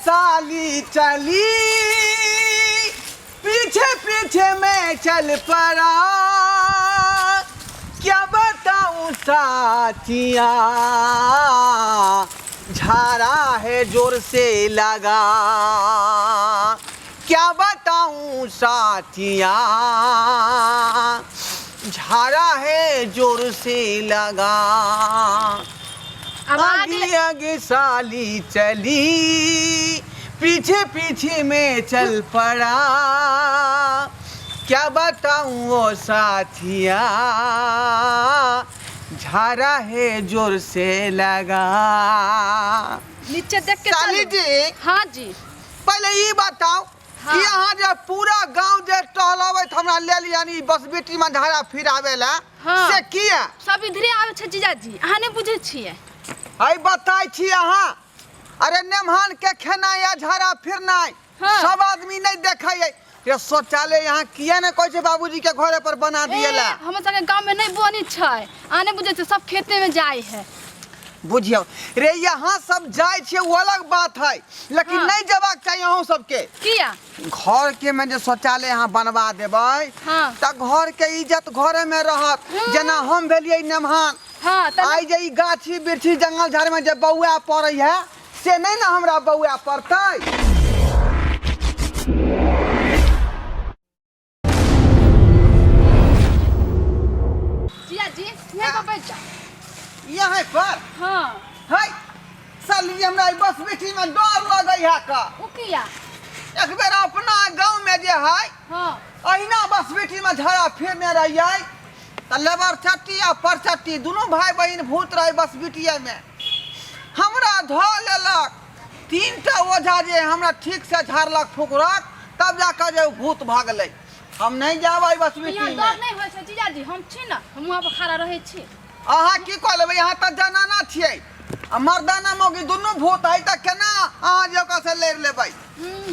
साली चली, पीछे पीछे मैं चल पड़ा, क्या बताऊं साथिया, झारा है जोर से लगा, क्या बताऊं साथिया, झारा है जोर से लगा। अब आगे आगे आगे साली चली, पीछे पीछे मैं चल पड़ा, क्या बताऊं वो साथिया, झारा है जोर से लगा। नीचे देख के साली चलू। जी। हाँ जी। पहले ई बताओ हाँ। कि यहाँ जे पूरा गांव जे टहलबैत हमरा लेल, यानी बस बेटी में धारा फिरावे ला। हाँ। से किया? सब इधरे आबै छै जीजाजी, अहाँ नहि बुझै छियै। अइ बताइ छी अहाँ, अरे नेमहान के खेनाइ आ झाड़ा फिरनाइ। हाँ। सब आदमी नहीं देखै है ये शौचालय, यहाँ किया ने कहै छै बाबूजी के घरे पर बना दिए ला? ए, हमर सबके गाँव में नहि बनै छै, अहाँ नहि बुझै छियै, सब खेते में जाइ है। बुझियौ रे, यहाँ सब जाइ छियै ओ अलग बात है, लेकिन हाँ। नहीं जेबाक चाही अहूँ सबके। किया? घर के में जे शौचालय यहाँ बनवा देबै, हाँ। तऽ घर के इज्जत घरे में रहत। हाँ। जेना हम भेलियै नेमहान, हाँ तऽ आइ जे ई गाछी बिरछी जंगल झाड़ में जे बौआ पड़ै है, से नहीं ने हमरा बौआ पड़तै। जीजाजी, यहाँ पर बैठ जाओ। यहाँ पर? हाँ। है साली, हमरा ई बस बेटी में डर लगै है का। ओ किया? एक बेर अपना गाँव में जे है, अहिना बस बेटी में झड़ा फिरने रहियै तऽ लेबर चट्टी आ परचट्टी दुनू भाई बहिन भूत रहे बस बिटिया में, हमरा धऽ लेलक। तीन टा ओझा जे हमरा ठीक से झाड़लक फुकलक, तब जाकऽ जे ओ भूत भगलै। हम नहीं जाबै बस बिटी यहाँ में। डर नहीं होइ छै जीजाजी, हम छी ने, हम वहाँ पर खड़ा रहै छी। अहाँ की कऽ लेबै? अहाँ तऽ जनाना छियै आ मर्दाना मौगी दुनू भूत है, तऽ केना अहाँ जे ओकरा से लड़ि लेबै?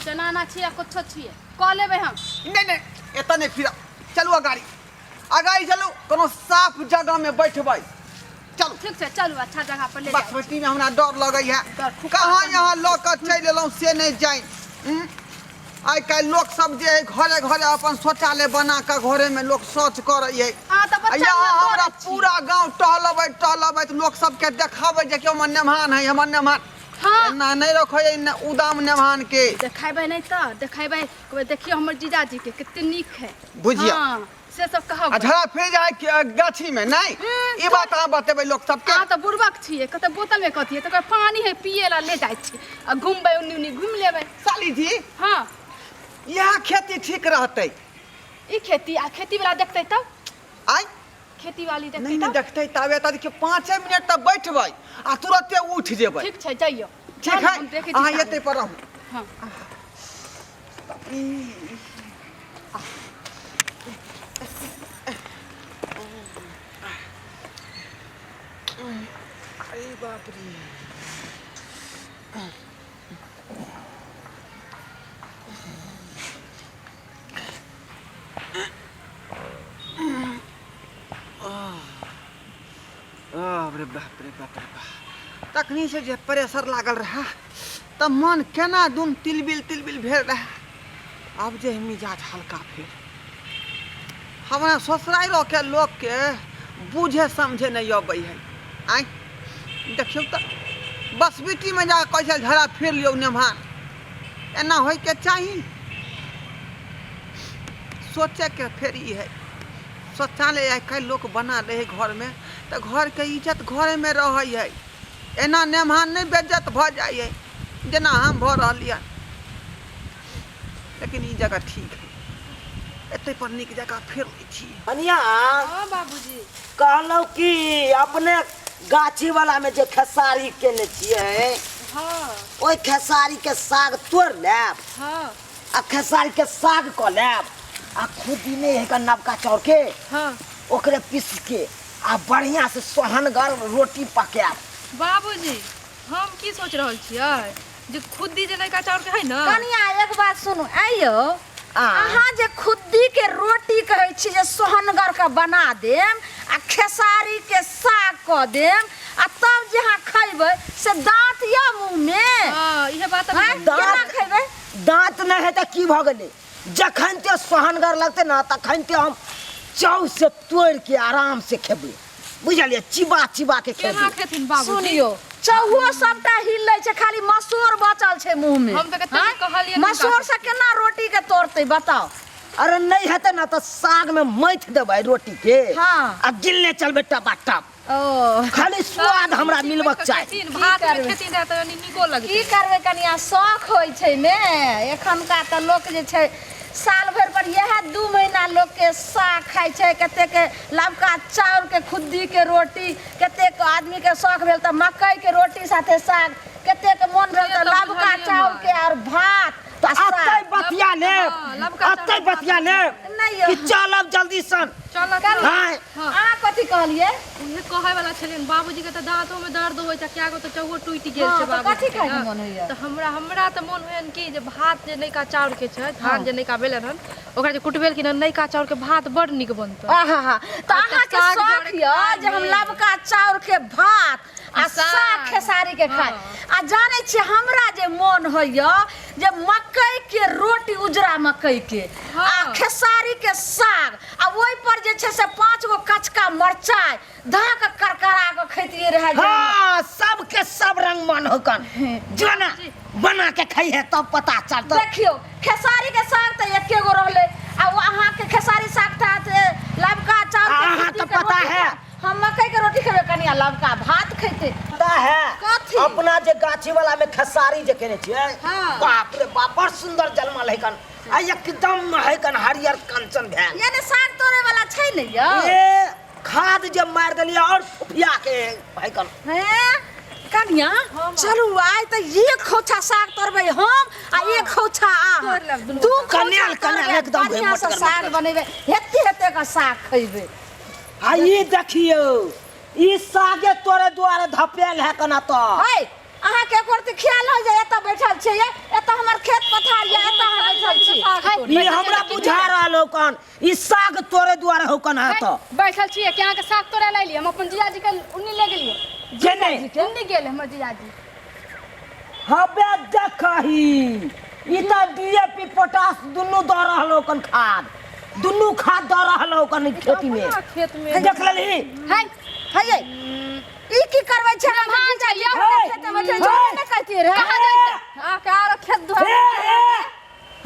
जनाना छियै या कुछो छियै, कऽ लेबै हम। नहीं नहीं, एतऽ नहीं फिरब। चलू अगाड़ी, अगाड़ी चलू, कोनो साफ जगह में बैठबै, चलू। ठीक छै, चलू, अच्छा जगह पर ले बस जाउ। बेटी में हमरा डर लगै है। डर खूब। कहाँ यहाँ लऽ कऽ चलि एलहुँ से नहि जानि। आइ काल्हि लोक सब जे है घरे घरे अपन शौचालय बना कऽ घरे में लोक शौच करै है। अहाँ तऽ बच्चा यहाँ नियन हमरा डरै छी। पूरा गाँव टहलबैत टहलबैत लोक सबके देखाबै जे कि हमर नेमहान है, हमर नेमहान। एना नहि रखै है ने उदाम नेमहान के। देखेबै नहि तऽ देखेबै, कहबै देखियौ हमर जीजाजी के कते नीक है। बुझियौ। हाँ, से सब कहब। आ झड़ा फिर जाए गाछी में नहीं, ई बात अहाँ बतेबै लोक सबके। अहाँ तऽ बुड़बक छियै, कतऽ बोतल में कथी है, तऽ ओकरा पानी है पिए ला ले जाइ छी आ घुमबै, उन्नी उन्नी घुमि लेबै। साली जी। हाँ। इएह खेती ठीक रहतै। ई खेती आ खेती वाला देखतै तब? आइ खेती वाली देखतै नहीं नहीं तब? देखतै ताबे तऽ देखियौ, 5 मिनट तऽ बैठबै आ तुरते उठि जेबै। ठीक छै, जइयौ। ठीक है। हम देखै छी अहाँ ताबे। एतै पर रहू। हाँ। अरे बाप रे, बाप रे बाप रे बाप रे बाप, तखनी से जे प्रेशर लागल रहे तऽ मन केना दुन तिलबिल तिलबिल भेल रहे, आब जे मिजाज हल्का भेल। हमरा ससुराइरोके लोकके बुझे समझे नहि अबै है। आँय, देखियौ तऽ बसबिटीमे जा कऽ कहै छै झड़ा फिर लियौ नेमहान, एना होइके चाही? सोचैके फेर ई है, शौचालय आइ काल्हि लोक बना लै है घरमे तऽ घरके इज्जत घरेमे रहै है। एना नेमहान नहि बेज्जत भऽ जाइ है जेना हम भऽ रहलियै। लेकिन ई जगह ठीक है, एतै पर नीक जगह फेर लै छी। कनिया। हाँ बाबूजी। कहलहुँ कि अपने गाछी वाला में जे खेसारी केने छियै, ओहि खेसारी के साग तोड़ लेब। आ खेसारी के साग कऽ लेब आ खुदी नहि है नवका चाउर के, ओकरे पीस के आ बढ़िया से सोहनगर रोटी पकायब। बाबूजी, हम की सोच रहल छियै जे खुद्दी जे नयका चाउर के है ने। कनिया, एक बात सुनू, आइयो आ। अहाँ जे खुद्दी के रोटी कहै छी जे सोहनगर के बना देम आ खेसारी के साग कऽ देम, आ तब जे अहाँ खैबै से दाँत या मुँह में? हाँ, इहे बात। आँय? दाँत। दाँत नहि है तऽ की भऽ गेलै जखन ते सोहनगर लगतै ने तखन ते हम चाव से तोड़ि के आराम से खेबै बुझलियै चिबा चिबा के केना खेबै खेथिन बाबूजी सुनियो चौहो सबटा हिल लै छै खाली मसूर बचल छै मुंह में हम तऽ कते आँय? कहलियै हुनका। मसूर से केना रोटी के तोड़तै बताओ अरे नहि हेतै ने तऽ साग में मथि देबै रोटी के हाँ। आ गिलने चलबै टपा टप ओ खाली स्वाद हमरा मिलबक चाही खेथिन भात में करबै? खेथिन रहै तऽ नीको की लगतै करबै कनिया शौख होइ छै ने एखनका तऽ लोक जे छै साल भरि पर इएह 2 महीना लोकके साग खाइ छै कतेक लबका चाउरके खुद्दीके रोटी कतेक आदमीके शौख भेल तऽ मकइके रोटी साथे साग कतेक मोन भेल से तऽ तऽ लबका बुझलियै चाउरके आओर भात तऽ आ अतै साग बतिया लेब हँ, लबका अतै चाउर बतिया लेब नहि यौ। कि चलब जल्दी सन चलत हाँ हँ अहाँ कथी कहलियै उहे कहै वाला छलियनि बाबूजी के तऽ दाँतो में दर्द होइ छै कए गो तऽ चौओ टूटि गेल हँ, छै तऽ बाबूजी कथी के खायके ने। मोन होइया? तऽ हमरा हमरा तऽ मोन होइयन कि जे भात जे नैका चाउर के छै धान जे नैका भेलै हन ओकरा जे कुटबेलखिन हन नैका चाउर के भात बड़ नीक बनतै आहा तऽ आ तऽ अहाँके साग शौख जोड़े यऽ जे हम खाय लबका चाउर के भात आ साग। साग खेसारी के खाय हँ। आ जानै छियै हमरा जे मोन होइया जे मकई के रोटी उजरा मकई के हँ। आ खेसारी के साग आ ओहि पर जे छै से 5 गो कचका मरचाई धऽ के करकरा के खैतियै रहै जे हाँ सबके सब रंग मन होकन जो ना बना के खाई है तब पता चलता देखियो खेसारी के साग तऽ एके गो रहलै आ ओ अहाँके खेसारी साग था ते लबका चाउर के अहाँ खुद्दी के के पता रोटी है। खा- हम मकई के रोटी खेबै कनिया लबका भात खैते पता है कथी? अपना जे गाछी वाला में खेसारी जे केने छियै हाँ। बाप रे बाप बड़ सुंदर जलमल है कन आ एकदम है कन हरियर कंचन भेल यानी साग तोड़े वाला छै ने यौ ए खाद जे मार देलियै और फुफिया के है कन हैं कनिया चलू आइ तऽ एक खोछा साग तोड़बै हम आ एक खोछा अहाँ तोड़ि लेब दुनू दू खोछा कनेल, कनेल, तोड़बै, एकदम बढ़िआँ से मोटगर, साग मोटगर। बनेबै हेते हेते के साग खैबै आ ई देखियौ ई सागे तोरे दुआरे धपेल है कना तो है अहाँके एको रत्ती ख्याल हो जे एतऽ बैठल छियै एतऽ हमर खेत पथार यऽ एतऽ अहाँ बैठल छी ई हमरा बुझा रहल हो कन ई साग तोरे दुआरे हो कन है तो बैठल छियै कि अहाँके साग तोड़ै लए एलियै हम अपन जीजाजी के उन्नी ले गेलियै जे नहीं उन्नी गेल हमर जीजाजी हबे देखही ई तऽ डीएपी पोटास दुनू दऽ रहल हो कन खाद दुनू खाद दऽ रहल हो कन खेती में अपना खेत में देख लेलही है है यै ई की करबै छै हमर भान जीजाजी छै, अपना खेत में बैठल छै हे। नहि कहतियै रहै कहाँ जाइते अहाँके आरो खेत दुआर हे हे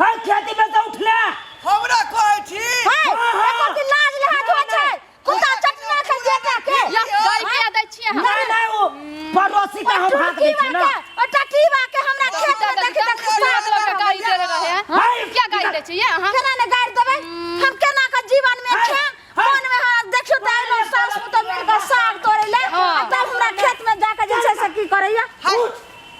हे खेती में से उठले हमरा कहै छी है एको दिन लाज लिहाज होइ छै कुत्ता चटना के जेता के या गाय किया दै छियै अहाँ नहीं नहीं वो पड़ोसी के हम हाथ दै छी ना ओ टटीवा के हमरा खेत में देखी तऽ सात लोग के गाली देले रहे है क्या गाली दै छियै अहाँ केना ने गारि देबै हम केना के जीवन में है, खाएम है। मन में हम देखियो तऽ एलहुँ सास पुतोह मिल कऽ साग तोड़ै लए आ तब हमरा खेत में जाके जे छै से की करैया हाय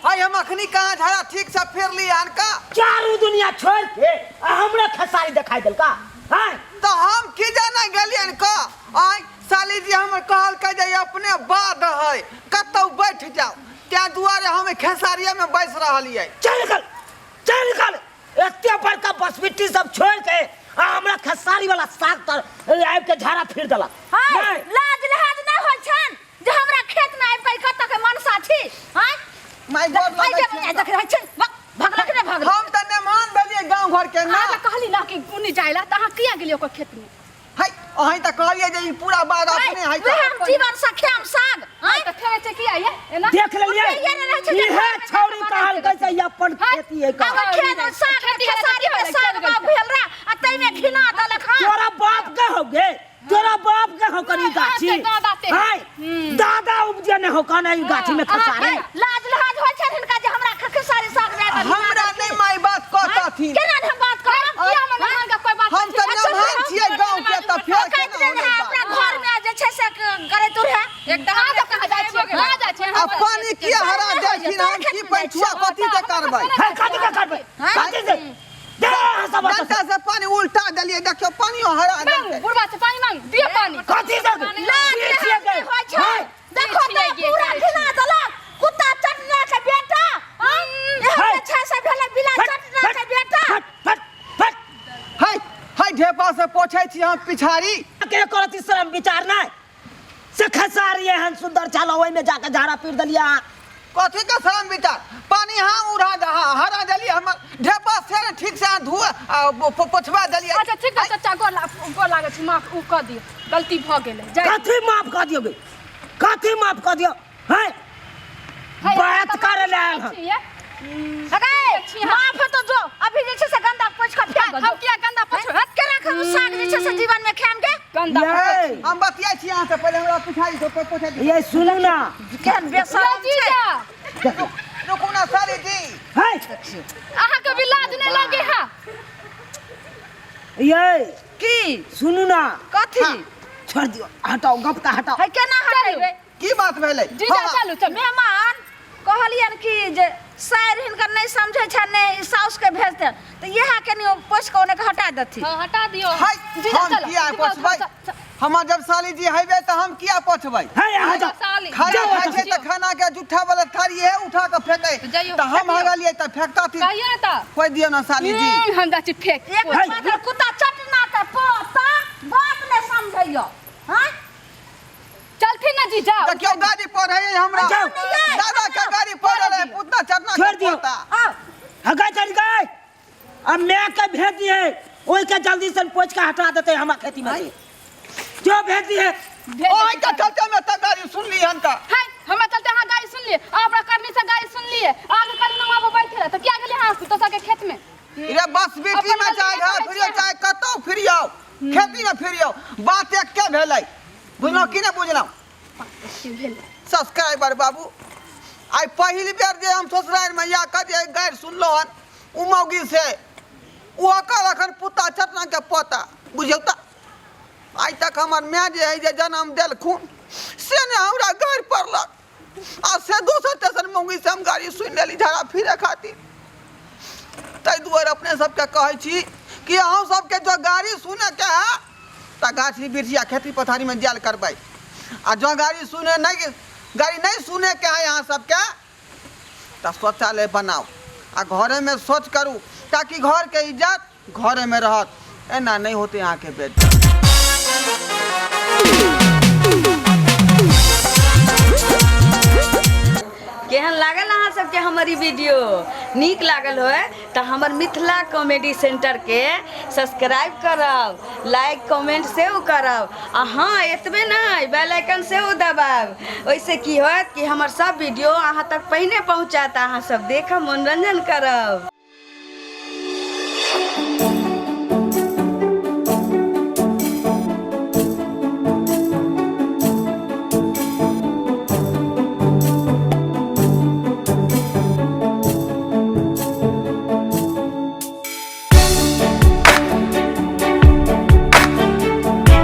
हाय हम अखनी कहाँ झाड़ा ठीक से फेरली हन का चारू दुनिया छोड़ के आ हमरा खेसारी देखाई देलका हैं तो हम की जाना गेलियन का आय साली जी हमर कहलकै जे अपने बाद है कतौ बैठ जाओ तें दुआरे हम खेसारिये में बैस रहलियै चल निकल चल निकल एते बड़का बसबिट्टी सब छोड़ के आ हमरा खेसारी वाला साग तर आबि के झाड़ा फिर देलक हाय नहीं, लाज लिहाज नहि होइ छनि जे हमरा खेत में आबि कऽ कतऽ के मनसा छी हाय माय गोर हाय लगै जे छी देख रहल छै भगलक नहि भगलक हम तऽ मेहमान भेलियै गाँव घर के ना अहाँ कहली ना कि उन्नी जाय ला तऽ अहाँ किया गेलियै ओकर खेत में है अहीं तऽ कहलियै जे ई पूरा बात अपने है वएह हम जीवन से खायम साग हां तऽ फेरै छै किया ये एना देख लेलियै उठैये नहि रहै छै जे इहे घरमे जाके छौड़ी बना कहलकै से ई अपन खेती है का आब खेत में साग खेती है तऽ खेसारी की के भेलै? साग चलि बाग गेल भेल रहे आ ताहिमे घिना देलक हँ तोरा बाप के हो गे तोरा बाप के हो कनी गाछी अहाँके दादा ते। हाय दादा उपजे ने हो कन ई गाछी में खसारे लाज लिहाज होइ छै हिनका जे हमरा खेसारी साग जाय कऽ घिना हमरा देलखिन। नहि माय बात कहतथिन केना ने हम बात करब किया हमर मेहमान के कोई बात हम तऽ मेहमान छियै गाँव के तऽ फेर काटि केना देने होलै है बात? अपना घर में जे छै से करैत रहे एक तऽ अहाँ सब कहाँ जाइ छियै कहाँ जाइ छियै आ पानी किया हरा देलखिन हम की पैठुआ कथी से करबै है कथी के करबै कथी से दे अहाँ सब एतऽ से। डंटा से पानी उल्टा देलियै देखियौ पानियो हरा मांगू देलकै बुढ़बा से पानी मांगू दिअ पानी कथी से लाज की छियै लिहाज गे? नहि होइ छै हाय, देखो की तऽ छियै गे, पूरा करै घिना देलक कुत्ता चटना के बेटा एहन हाय। जे छै से भेलै बिला फट, चटना के फट, बेटा फट फट फट हाय हाय ढेपा से पोछै छी हम पिछाड़ी के करत शरम विचार नहि से खेसारी एहन सुंदर छल ओहिमे जाके झाड़ा पीट देलियै अहाँ कथी के शरम विचार पानी हाँ उड़ा हरा देलियै हमर ढेपा से आ, पोछवा देलियै। अच्छा ठीक है चाचा, गोर लागै छी, माफ उ कऽ दियौ, गलती भऽ गेलै। जाय। कथी माफ कऽ दियौ गे? कथी माफ कऽ दियौ? हैं, हे, बात तऽ करे ले आयल हन। छियै। अगे छी हम। माफ तो जो अभी जे छै से गंदा पोछि कऽ फेंक हम किया गंदा पोछबै? हट केना खाउ साग जे छै से जीवन में खाएम के? गंदा ये हम बतियाइ छी अहाँ से, पहिले हमरा पिछाड़ी से पोछा दियौ। ये सुनू ना। केहन बेशरम ये छै। जीजा, रुकू ना साली जी। हैं, अहाँके भी लाज नहि लगे है? ये की? सुनू ना। कथी? छोड़ दियौ, हटाओ गप का, हटाओ। है केना हटेबै? की बात भेलै? जीजा हाँ, चलू चलू। मेहमान कहलियन कि जे साइर हिनकर नहि समझै छै, नहि साउस के भेजते तऽ इएह कनि पोछि कऽ ओने के हटा देथिन। हाँ, हटा दियौ। हाय, जीजा हम चलू। किया पोछबै? हमर जब साली जी हेबै तऽ हम किया पोछबै? है, अहाँ जाओ। साली। खाना जाओ, खाइ छै तऽ खाना के जूठा वाला थारी हे उठा के फेकै, जइयौ, तऽ हम फेकियौ। हगलियै तऽ फेकतथिन। कहियौ ने तऽ। खोइ दियौ ना साली जी। हम जाइ छी फेक। एक है। मात्र कुत्ता चटना के पोता बात नहि समझैया। हाँ, चलथिन ना जीजा। देखियौ गाड़ी पर है हमरा जाओ। दादा के गाड़ी पर रहे पुतना चटना छोड़ के दियौ। पोता। आओ। हगा चल गए, अब मैं के भेज दिए, ओई के जल्दी से पोछ के हटा देते हमरा खेती में से जो भेज दिए। भेज ओहि देथिन। के चलते में तऽ गाड़ी सुनली हन तऽ। हाय, हमरा चलते अहाँ गाड़ी सुनलिए, अहाँ अपना करनी से गाड़ी सुनलिए। अहाँके करनी वहाँ पर बैठे रहे तऽ किया गेलिए अहाँ दोसर के खेत में? रे बस बेटी अपन में गलती चाहे नहि घर करै फिरियौ छियै। चाहे कतौ फिरियौ, खेती में फिरियौ, बात एके भेलै, बुझलहुँ कि नहि बुझलहुँ? सब्सक्राइबर बाबू, आइ पहिल बेर जे हम ससुरारि में या कऽ जे गारि सुनलहुँ हन उ मौगी से, ओ ओकर अखन पुता चटना के पोता बुझियौ तऽ आइ तक हमर माय जे है जे जन्म देलखुन से ने हमरा गारि पड़लक, आ से दोसर तेसर मौगी से हम गारि सुनि लेली झाड़ा फिरे खातिर। ताहि दुआरे अपने सबके कहै छी कि अहूँ सबके जो गारि सुनैके है तऽ गाछी वृक्षी आ खेती पथारीमे जायल करबै, आ जँ गारि सुने नहि, गारि नहि सुनैके है अहाँ सबके तऽ शौचालय बनाउ आ घरेमे शौच करू, ताकि घरके इज्जत घरेमे रहत, एना नहि होतै अहाँके बेटी। केहन लागल अहाँ सबके हमर ई वीडियो? नीक लागल होय तऽ हमर मिथिला कॉमेडी सेंटरके सब्सक्राइब करब, लाइक कमेंट सेहो करब, आ हाँ एतबे नहि, बेल आइकन सेहो दबायब। ओहिसँ की होयत कि हमर सब वीडियो अहाँ तक पहिने पहुँचत, अहाँ सब देखब, मनोरंजन करब।